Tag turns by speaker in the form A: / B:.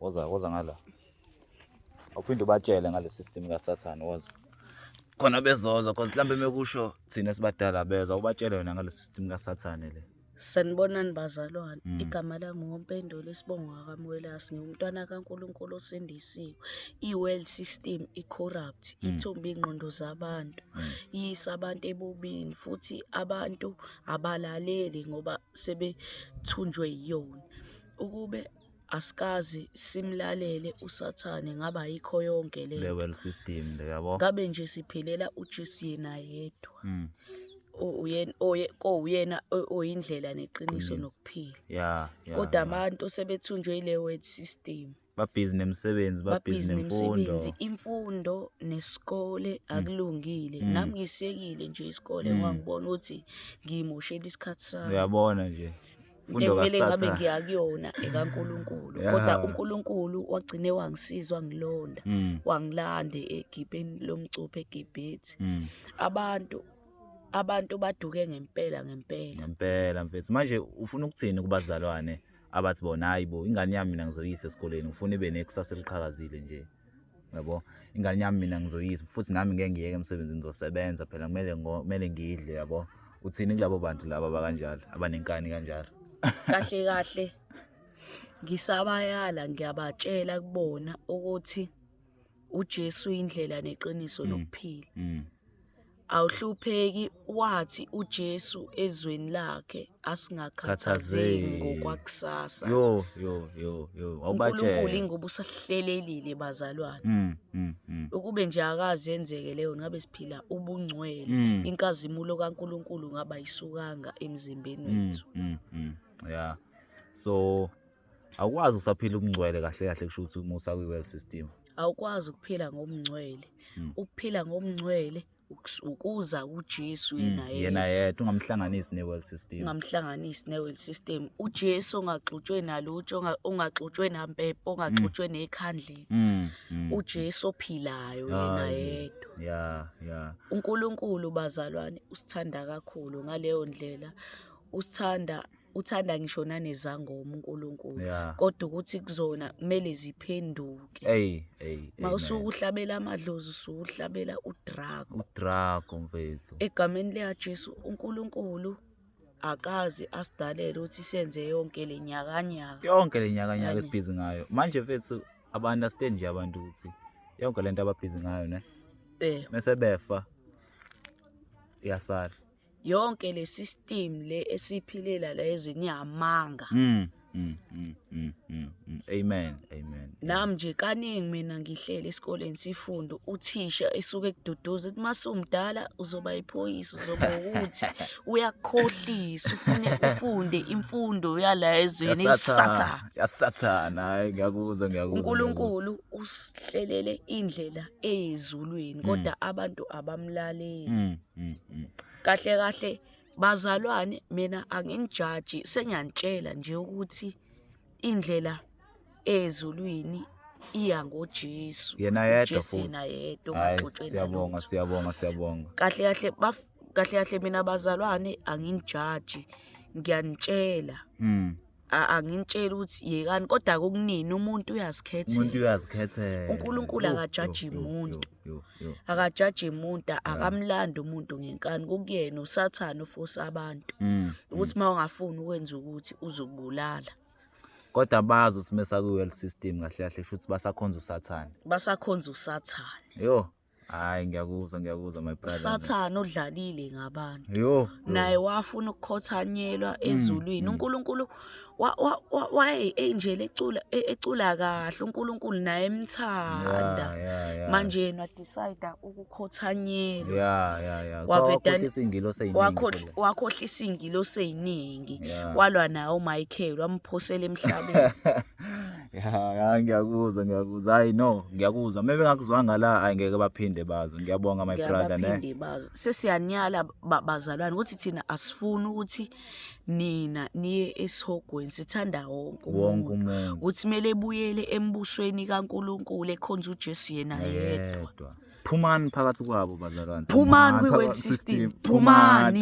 A: Woza, woza ngala. Awuphinde ubatshele ngale system kaSathane, woza. Khona bezozwa, cause mhlambe mekusho thina sibadala bezwa, ubatshele wena ngale system kaSathane le.
B: Sanibonani bazalwane. Igama lami nguMpendulo, isibongo ngakaMwelase, ngiwumntwana kaNkulunkulu osindisiwe. I-world system i-corrupt, ithumba iy'ngqondo zabantu, iyisa abantu ebubini, futhi abantu abalaleli ngoba sebethunjwe yiyona. Ukube asikaze simlalele uSathane, ngabe ayikho yonke le
A: Le world system le, yabo.
B: Ngabe nje siphilela uJesu yena yedwa. Uyena oye kowuyena oyindlela neqiniso nokuphila. Kodwa abantu sebethunjwe ile world system.
A: Babhizi nemisebenzi, babhizi
B: babhizi
A: nemfundo.
B: Nemisebenzi, imfundo nesikole akulungile. Nami ngisekile nje isikole ngoba ngibona ukuthi ngimoshela isikhathi sami.
A: Uyabona nje.
B: Into
A: Mfundo
B: ekumele ngabe
A: kaSathane.
B: ngiya kuyona ekaNkulunkulu. Kodwa uNkulunkulu wagcine wangisiza, wangilonda, wangilanda egibeni lomcuphe eGibhithe. Abantu baduke ngempela ngempela.
A: Ngempela mfethu. Manje ufuna ukuthini kubazalwane abathi bona, hayi bo, ingane yami mina ngizoyisa esikoleni, ngifuna ibe nekusasa eliqhakazile nje. Yabo, ingane yami mina ngizoyisa, futhi nami ngeke ngiyeke emsebenzini, ngizosebenza phela, kumele ngidle, yabo. Uthini kulabo bantu laba abakanjalo, abanenkani kanjalo?
B: Kahle kahle ngisabayala, ngiyabatshela kubona ukuthi uJesu indlela neqiniso nokuphila. Awuhlupheki, wathi uJesu ezweni lakhe asingakhathazeki
A: Khathazeki.
B: ngokwakusasa.
A: Yo yo yo yo,
B: uNkulunkulu
A: awubatshela.
B: ingoba usahlelelile bazalwane. Ukube nje akaze yenzeke leyo, ngabe siphila ubungcwele. Inkazimulo kaNkulunkulu ngaba ayisukanga emzimbeni wethu.
A: Yeah. So awukwazi usaphila ubungcwele kahle kahle, kusho ukuthi uma usakwi world system.
B: Awukwazi ukuphila ngobungcwele. Ukuphila ngobungcwele ukuza uJesu yena
A: Yena
B: yedwa.
A: yedwa, ungamhlanganisi ne-world system.
B: Ungamhlanganisi ne-world system. uJesu ongaxutshwe nalutho, ongaxutshwe nampepho, ongaxutshwe nekhandlela. uJesu ophilayo yena yedwa. UNkulunkulu bazalwane usithanda kakhulu ngaleyo ndlela. Usithanda, uthanda ngisho nanezangoma uNkulunkulu. Kodwa ukuthi kuzona kumele ziphenduke.
A: Hey, hey.
B: Mawusuke uhlabela amadlozi, usuke uhlabela uDrago.
A: UDrago mfethu.
B: Egameni likaJesu, uNkulunkulu akaze asidalele ukuthi senze yonke le nyakanyaka.
A: Yonke le nyakanyaka
B: Kanye.
A: esibhizi ngayo. Manje mfethu aba understand nje abantu ukuthi yonke lento ababhizi ngayo, ne? Mase befa iyasala.
B: Yonke le system le esiphilela la ezweni yamanga.
A: Amen. Amen.
B: Nami nje kaningi mina ngihlele esikoleni sifunda, uthisha esuke ekududuza ukuthi masumdala uzoba iphoyisa, uzoba ukuthi uyakukhohlisa, ufune ufunde imfundo yala ezweni
A: Yasathana.
B: eSathane.
A: Yasathana, hayi ngiyakuzwa, ngiyakuzwa.
B: uNkulunkulu usihlelele indlela eyezulwini, kodwa abantu abamlaleli. Kahle kahle bazalwane, mina anginijaji, sengiyantshela nje ukuthi indlela ezulwini iya ngoJesu.
A: Yena yedwa
B: uJesu
A: futhi.
B: yena yedwa
A: Hayi,
B: ongaxutshwe
A: siyabonga,
B: nalutho.
A: siyabonga, siyabonga.
B: Kahle kahle mina bazalwane anginijaji, ngiyanitshela. Angintsheli ukuthi yekani, kodwa kokunini umuntu uyazikhethela.
A: Umuntu uyazikhethela.
B: uNkulunkulu
A: Yo,
B: akajaji
A: yo, yo,
B: muntu.
A: yo, yo, yo.
B: Akajaji umuntu, akamlandi umuntu ngenkani, kukuyena uSathane ofosa abantu. Ukuthi mawungafuni ukwenza ukuthi uzobulala.
A: Kodwa bazi ukuthi mesa kwi-world system kahle kahle futhi basakhonza uSathane.
B: Basakhonza uSathane.
A: Yo, hayi ngiyakuzwa, ngiyakuzwa my brother.
B: uSathane odlalile ngabantu.
A: Yo, yo.
B: Naye wafuna ukukhothanyelwa ezulwini. uNkulunkulu waye angel ecula kahle, uNkulunkulu naye emthanda. Manje yena decide ukukhothanyelwa.
A: Wakhohlisa ingilosi eziningi phela.
B: Wakhohlisa ingilosi eziningi. Walwa naye uMichael, wamphosela emhlabeni.
A: Ya, ngiyakuzwa, ngiyakuzwa. Hayi no, ngiyakuzwa. Maybe ngakuzwanga la, hayi ngeke baphinde bazwe. Ngiyabonga my brother, ne.
B: Ngiyabaphinde bazwe. Sesiyanyala bazalwane ukuthi thina asifuni ukuthi nina niye esihogweni, sithanda wonke
A: Wonke
B: umuntu.
A: umuntu.
B: Ukuthi kumele ebuyele embusweni kaNkulunkulu ekhonza uJesu yena yedwa.
A: Yedwa. Phumani phakathi kwabo bazalwane.
B: Phumani
A: Phumani
B: kwi-world
A: phakathi
B: system.
A: system.
B: Phumani.